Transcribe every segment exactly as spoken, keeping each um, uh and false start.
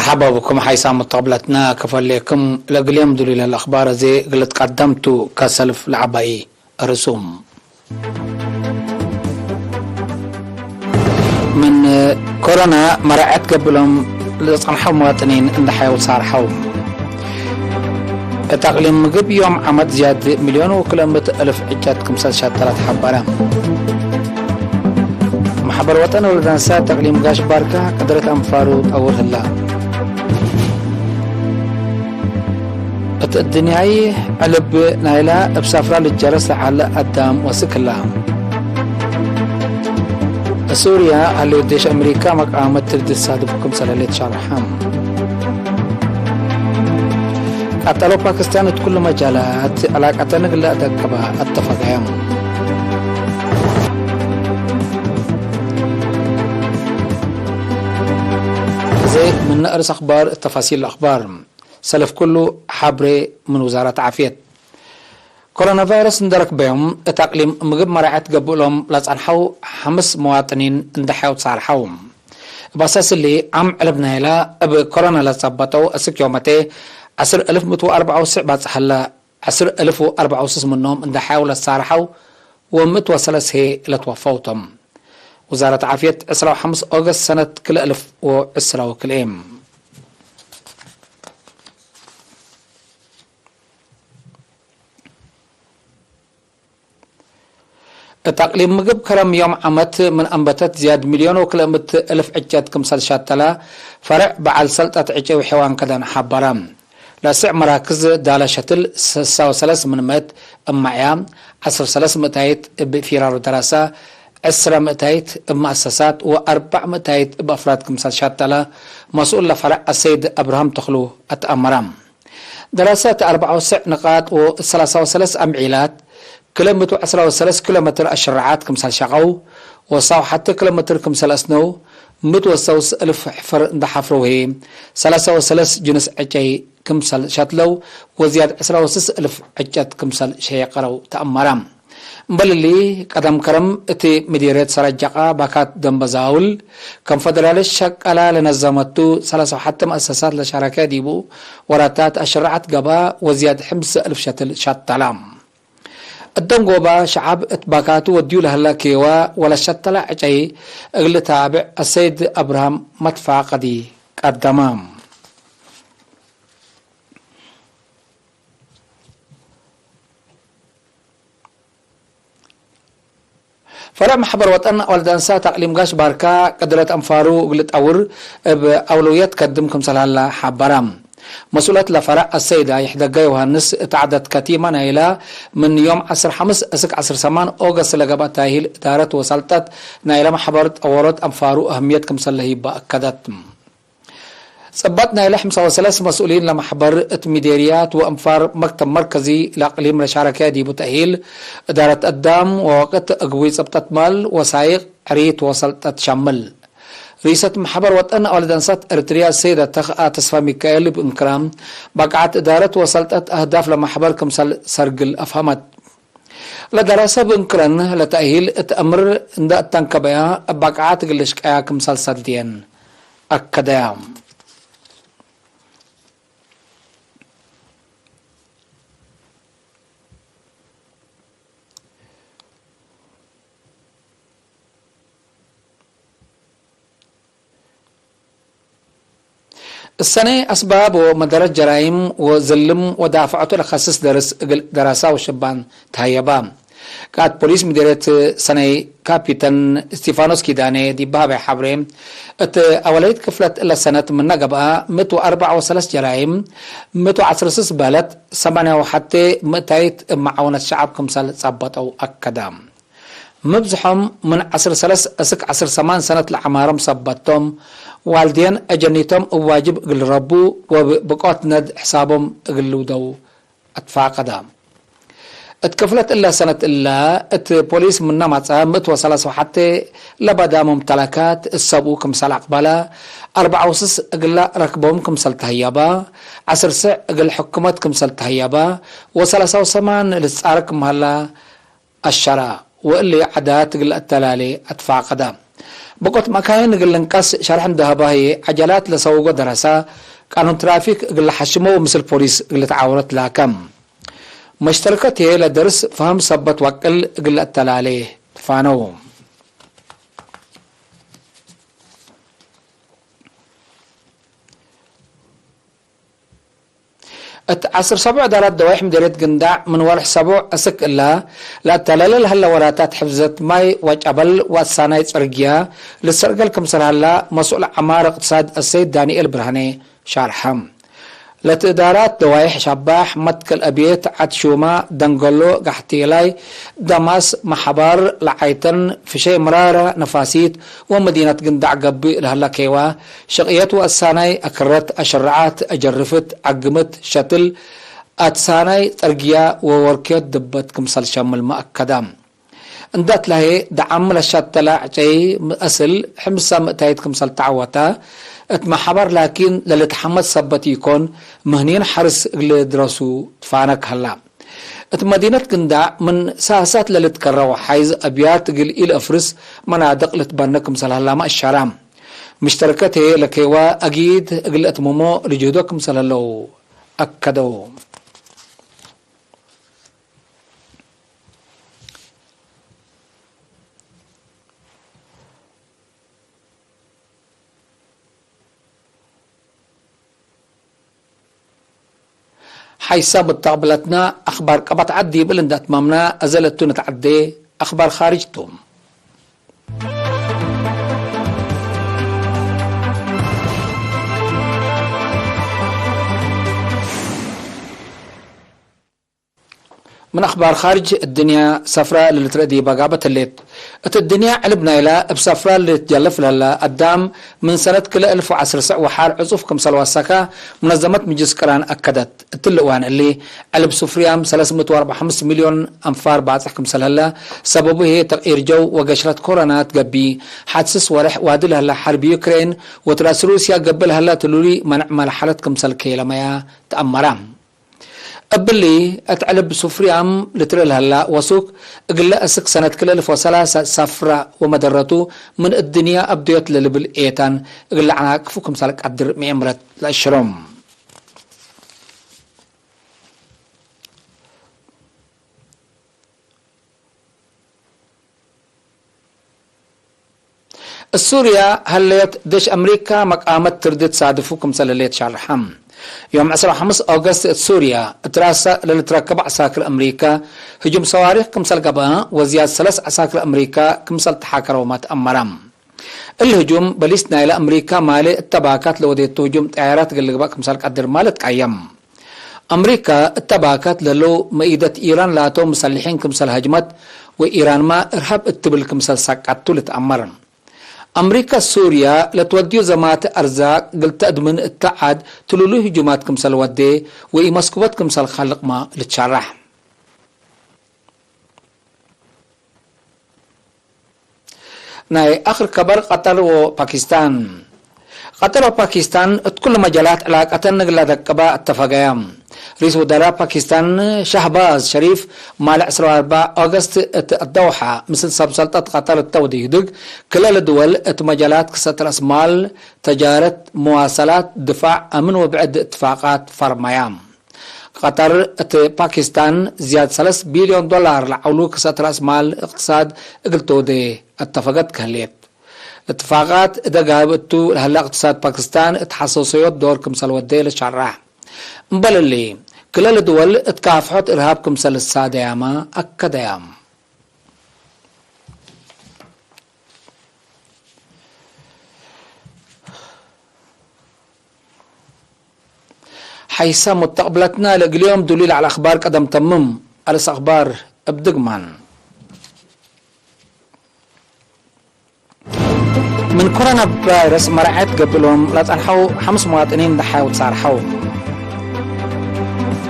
ሐባብኩም ሓይሳም ተቅብለትና ከፈሌክም ለእግል የም ድሉይ ለህለ አኽባር አዜ እግል ትቀደም ቱ። ከሰልፍ ለዐባይ ርሱም ምን ኮሮና መራዐት ገብሎም ለጸንሐው መዋጥኒን እንደ ሐየው ሳርሐው። እት አቅሊም ምግብ ዮም ዓመት ዝያድ ሚልዮን ወክልኦምት እልፍ ዕጨት ክምሰል ሸተለ ተሐበረ። መሕበር ወጠን ወለዳንሳ እት አቅሊም ጋሽ ባርካ ቅድረት አንፋሩ ጠውር ህላ። እት እድንያይ ዕልብ ናይላ እብ ሳፍራ ልጀረስ ለዐለ አዳም ወስክ ህላ። ሱርያ፣ ሀሌት ዴሽ አሜሪካ መቃወመት ትርድት ሳድፍ ክምሰል ህሌት ሸርሐ። ቀጠሎ ፓኪስታን እት ኩሉ መጃላት ዕላቀተን እግል ለአደቅበ አተፈቀየ። እዜ ምነ አርስ አኽባር፣ ተፋሲል አኽባር። ሰልፍ ኩሉ ሐብሬ ምን ውዛረት ዓፍየት። ኮሮና ቫይረስ እንደ ረክበዮም፣ እት አቅሊም ምግብ መራዐት ገብእሎም ለጸንሐው ሐምስ መዋጥኒን እንደ ሐየው ተሳርሐው። እብ አሳስ እሊ፣ ዓም ዕልብ ናይላ እብ ኮሮና ለጸበጠው እስክ ዮመቴ ዐስር እልፍ ምእት ወአርበዕ ወስዕ ባጽሕ ህለ። ዐስር እልፍ ወአርበዕ ወስስ ምኖም እንደ ሐየው ለተሳርሐው ወምእት ወሰለስ ህዬ ለትወፈው ቶም። ውዛረት ዓፍየት ዕስራ ወሐምስ ኦገስት ሰነት ክልኤ እልፍ ወዕስራ ወክልኤ። እት አቅሊም ምግብ ከረም ዮም ዓመት ምን አንበተት ዝያድ ሚልዮን ወክልኤ ምእት እልፍ ዕጨት ክምሰል ሻተለ ፈርዕ በዐል ሰልጠት ዕጨይ ወሐይዋን ከደን ሐበረ። ለስዕ መራክዝ ዳለ ሸትል ሰሳ ወሰለስ ምን ምእት እብ ማዕያ፣ ዐስር ወሰለስ ምእታይት እብ ፊራር ወደራሰ፣ ዕስረ ምእታይት እብ መአሰሳት ወአርበዕ ምእታይት እብ አፍራድ ክምሰል ሻተለ መስኡል ለፈርዕ አሰይድ አብርሃም ተክሉ አትአመረ። ደራሰ እት አርበዕ ወስዕ ንቃጥ ወሰላሳ ወሰለስ አምዒላት፣ ክልኤ ምእት ወዐስራ ወሰለስ ኪሎ ሜትር አሽረዓት ክምሰል ሸቀው፣ ወሳው ሐቴ ኪሎ ሜትር ክምሰል አስነው፣ ምእት ወሰውስ እልፍ ሕፍር እንደ ሐፍረው ህዬ፣ ሰላሳ ወሰለስ ጅንስ ዕጨይ ክምሰል ሸትለው፣ ወዝያድ ዕስራ ወስስ እልፍ ዕጨት ክምሰል ሸየቀረው ተአመረ። እምበል እሊ፣ ቀደም ከረም እት ምዲርየት ሰረጀቃ ባካት ደንበ ዛውል፣ ከም ፈደራልየት ሸቀላ ለነዘመቱ ሰላሳ ወሐቴ መአሰሳት ለሻረከ ዲቡ፣ ወራታት አሽረዓት ገብአ፣ ወዝያድ ሕምሰ እልፍ ሸትል ሸተለ። እት ደንጎባ ሸዐብ እት ባካቱ ወድዩ ለህለ ኬዋ ወለሸተለ ዕጨይ እግል ልታብዕ አሰይድ አብርሃም መትፋቀዲ ቀደመ። ፈርዕ መሕበር ወጠን አወልድ አንሳት አቅሊም ጋሽ ባርካ ቅድረት አንፋሩ እግል ልጠውር እብ አውለውየት ከድም ክምሰል ሀላ ሐበረ። መስኡለት ለፈርዕ አሰይዳ ይሕደገ ዮሐንስ እት ዐደት ከቲመ ናይላ ምን ዮም ዐስር ሐምስ እስክ ዐስር ሰማን ኦገስት ለገብአ ታሂል እዳረት ወሰልጠት ናይለ መሕበር ጠወሮት አንፋሩ አህምየት ክምሰል ለህይባ አከደት። ጽበጥ ናይለ ሕምሳ ወሰለስ መስኡሊን ለመሕበር እት ሚዴርያት ወአንፋር መክተብ መርከዚ ለአቅሊም ለሻረከ ዲቡ ተእሂል እዳረት አዳም ወወቅት እግቡይ ጽብጠት ማል ወሳይቅ ዕሪት ወሰልጠት ሸምል። ርኢሰት መሕበር ወጠን አወልድ አንሳት ኤረትርያ ሰይደ ተኽአ ተስፋሚካኤል እብ እንክራም በቃዐት እዳረት ወሰልጠት አህዳፍ ለመሕበር ክምሰል ሰርግል አፍሀመት። ለደረሰ እብ እንክረን ለተእሂል እት አምር እንደ አተንከበያ እብ በቃዐት እግል ልሽቀያ ክምሰል ሰድየን አከደያ። እሰኔ አስባብ ወመደረት ጀራይም ወዝልም ወዳፈዐቱ ለከስስ ደርስ እግል ደራሳ ወሸባን ተሀየባ። ቃእድ ፖሊስ ምዴርየት ሰኔ ካፒተን እስቲፋኖስ ኪዳኔ ዲብ ሀበ ሐብሬ፣ እት አወለይት ክፍለት እለ ሰነት ምነ ገብአ፣ ምእት ወአርበዕ ወሰለስ ጀራይም፣ ምእት ወዐስር ስስ በህለት፣ ሰማንያ ወሐቴ ምእታይት እብ መዓውነት ሸዐብ ክምሰል ጸበጠው አከደ። ምብዝሖም ምን ዐስር ሰለስ እስክ ዐስር ሰማን ሰነት ለዐማሮም ሰበት ቶም፣ ዋልድየን አጀኒቶም እብ ዋጅብ እግል ረቡ ወእብ ብቆት ነድ ሕሳቦም እግል ልውደው አትፋቀደ። እት ክፍለት እለ ሰነት እለ፣ እት ፖሊስ ምነ መጽአ ምእት ወሰለስ ወሐቴ ለበዳ ሙምተለካት እት ሰብኡ ክምሰል አቅበለ፣ አርበዕ ወስስ እግለ ረክቦም ክምሰል ተህየበ፣ ዐስር ስዕ እግል ሕኩመት ክምሰል ተህየበ፣ ወሰለስ ወሰማን ልትጻረክ ምህላ፣ አሸረ፣ ወእሊ ዐዳት እግል አተላሌ አትፋቀደ። ብቆት መካይን እግል ልንቀስ ሸርሕ እንዴ ሀበ ህዬ፣ ዐጀላት ለሰውጎ ደረሰ፣ ቃኑን ትራፊክ እግል ለሐሽሞ ወምስል ፖሊስ እግል ልትዓወረት ላከ። መሽተርከት ህዬ ለደርስ ፈህም ሰበት ዋቅል እግል ለአተላሌ ትፋነው። እት ዐስር ሰቦዕ እዳረት ደዋይሕ ምዴርየት ግንዳዕ ምን ወርሕ ሰቦዕ እስክ እለ፣ ለአተላሌ ለሀለ ወራታት ሕፍዘት ማይ ወጨበል ወአሳናይ ጽርግያ ልሰርገል ክምሰል ሀላ፣ መስኡል ዐማር እቅትሳድ አሰይድ ዳንኤል ብርሃኔ ሻርሐ። ለትእዳራት ደዋይሕ ሻባሕ፣ መትከል አብየት፣ ዐድ ሹማ፣ ደንገሎ፣ ጋሕቴላይ፣ ደማስ፣ መሐባር፣ ለዓይተን፣ ፍሸይ ምራረ፣ ነፋሲት ወመዲነት ግንዳዕ ገብእ ለሀለ ኬዋ፣ ሽቅየት ወአሳናይ አክረት፣ አሸረዓት፣ አጀርፍት፣ ዐግምት፣ ሸትል፣ አትሳናይ፣ ጠርግያ ወወርክዮት ድበት ክምሰል ሸምልመ አከደ። እንደ ትለሄ ደዓም ለሸተለ ዕጨይ አስል ሕምሰ ምእታይት ክምሰል ተዐወተ፣ እት መሐበር ላኪን ለልትሐመድ ሰበት ኢኮን፣ ምህኒን ሐርስ እግል ድረሱ ትፋነክ ሀላ። እት መዲነት ግንዳዕ ምን ሳሳት ለልትከረው ሓይዝ አብያት እግል ኢልአፍርስ መናድቅ ልትበነ ክምሰል ሀላመ አሻራ። ምሽተረከት ህዬ ለኬዋ አጊድ እግል ለአትምሞ ልጅህዶ ክምሰል ህለው አከደው። ሓይሰ ሙተቅብለትነ አክባር ቀበት ዐድ ዲብል እንደ አትማምነ፣ አዘ ለቱ ንትዐዴ አክባር ካርጅ ቱ። ምን አክባር ካርጅ እድንያ ሰፍረ ለልትረአ ዲበ ጋበት ህሌት። እት እድንያ ዕልብ ናይላ እብ ሰፍረ ለልትጀለፍ ለህለ አዳም ምን ሰነት ክልኤ እልፍ ወዐስር ስዕ ወሐር ዕጹፍ ክምሰል ወሰከ ሙነዘመት ምጅልስ ቅራን አከደት። እትሊ እዋን እሊ፣ ዕልብ ሱፍርያም ሰለስ ምእት ወአርበዕ ወሐምስ ሚልዮን አንፋር ባጽሕ ክምሰል ህለ፣ ሰበቡ ህዬ ተቅኢር ጀው ወገሽረት ኮሮና ትገብእ። ሐት ስስ ወርሕ ዋዲ ለህለ ሐርብ ዩክሬን ወትራስ ሩስያ ገብእ ለህለ ትሉሉይ መንዕ መርሐለት ክምሰል ኬለመያ ተአመረ። እብሊ፣ እት ዕልብ ሱፍርያም ልትርእ ለህላ ወሱክ፣ እግለ እስክ ሰነት ክልኤ እልፍ ወሰላሰ ሰፍረ ወመደረቱ ምን እድንያ አብደዮት ለልብል ኤታን እግል ለዐናቅፉ ክምሰል ቀድር ምኤምረት ለአሽሮም። እት ሱርያ ሀለዮት ዴሽ አምሪካ መቃመት ትርድት ሳድፉ ክምሰል ህሌት ሻርሐ። ዮም ዕስራ ወሐምስ ኦገስት እት ሱርያ እት ራሰ ለልትረከበ ዐሳክር አምሪካ ህጁም ሰዋሪክ ክምሰል ገብአ ወዝያድ ሰለስ ዐሳክር አምሪካ ክምሰል ተሓከረውመ ተአመረ። እሊ ህጁም በሊስ ናይለ አምሪካ ማሌ እተ ባካት ለወዴቱ ህጁም ጠያራት እግል ልግበእ ክምሰል ቀድርመ ልትቀየም። አምሪካ እተ ባካት ለህለው መኢደት ኢራን ላቶም ሙሰልሒን ክምሰል ሀጅመት ወኢራንመ እርሃብ እት ትብል ክምሰል ሰቀት ቱ ልትአመር። አምሪካ ሱርያ ለትወድዩ ዘማተ አርዛቅ እግል ተአድምን እተ ዐድ ትሉሉይ ህጁማት ክምሰል ወዴ ወኢመስኩበት ክምሰል ካልቅመ ልትሸረሕ። ናይ አክር ከበር ቀጠር ወፓኪስታን። ቀጠር ወፓኪስታን እት ኩሉ መጃላት ዕላቀተን እግል ለደቅበ አተፈገያ። ርኢስ ውዘራእ ፓኪስታን ሻህባዝ ሸሪፍ ማል ዕስራ ወአርበዕ ኦገስት እት አደውሐ ምስል ሰብ ሰልጠት ቀጠር እተ ወድዩ ህድግ፣ ክለ ለድወል እት መጃላት ክሰት ረአስ ማል፣ ተጃረት፣ መዋሰላት፣ ድፋዕ፣ አምን ወብዕድ እትፋቃት ፈርመያ። ቀጠር እት ፓኪስታን ዝያድ ሰለስ ቢልዮን ዶላር ለዐውሉ ክሰት ረአስ ማል እቅትሳድ እግል ተውዴ አተፈገት ከህሌት። እትፋቃት እደ ጋብእ እቱ ለህለ እቅትሳድ ፓኪስታን እት ሐሰሰዮት ዶር ክምሰል ወዴ ልትሸረሕ። እምበል እሊ፣ ክለ ለድወል እት ካፍሖት እርሃብ ክምሰል ልሳደያመ አከደያም። ሐይሰ ሙተቅብለትነ ለእግል ዮም ዱሊ ለዐለ አክባር ቀደም ተምም። አልስ አክባር እብ ድግማን። ምን ኮሮና ቫይረስ መርዐት ገብሎም ለጸንሐው ሐምስ መዋጥኒን ደሓይ ወትሳርሐው።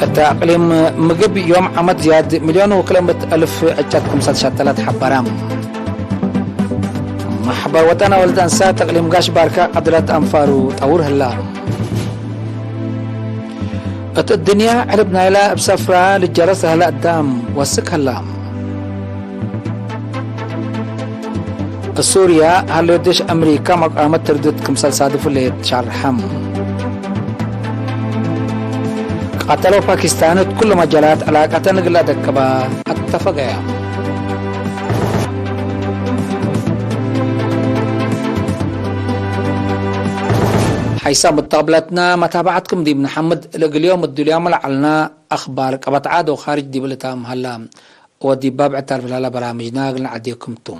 እተ አቅሊም ምግብ ዮም ዓመት ዝያድ ሚልዮን ወክልኤ ምእት አልፍ ዕጨት ክምሰል ሸተለት ሐበረ። መሕበር ወጠን አወልድ አንሳት እቅሊም ጋሽ ባርከ ቀድረት አንፋሩ ጠውር ህላ። እት እድንያ ዕልብ ናይላ እብ ሰፍራ ልጀረስ ለህለ አዳም ወስክ ህላ። ሱርያ፣ ሀለ ዴሽ አምሪካ መቃመት ትርድት ክምሰል ሳድፍ ሌት ሻርሐም። ቀጠር ወፓኪስታን እት ኩሉ መጃላት ዕላቀተን እግል ለአደቅባ አተፈቀያ። ሐይሳም እት ጣብለትና መታብዐትኩም ዲብ ነሐምድ፣ ለእግል ዮም እዱልያመ ለዐልና አኽባር ቀበት ዓድ ወኻርጅ ዲብ ልታም ሀላ። ወዲብ ባብ ዕታር ፍላላ በራምጅና እግል ነዐዴኩም ቱ።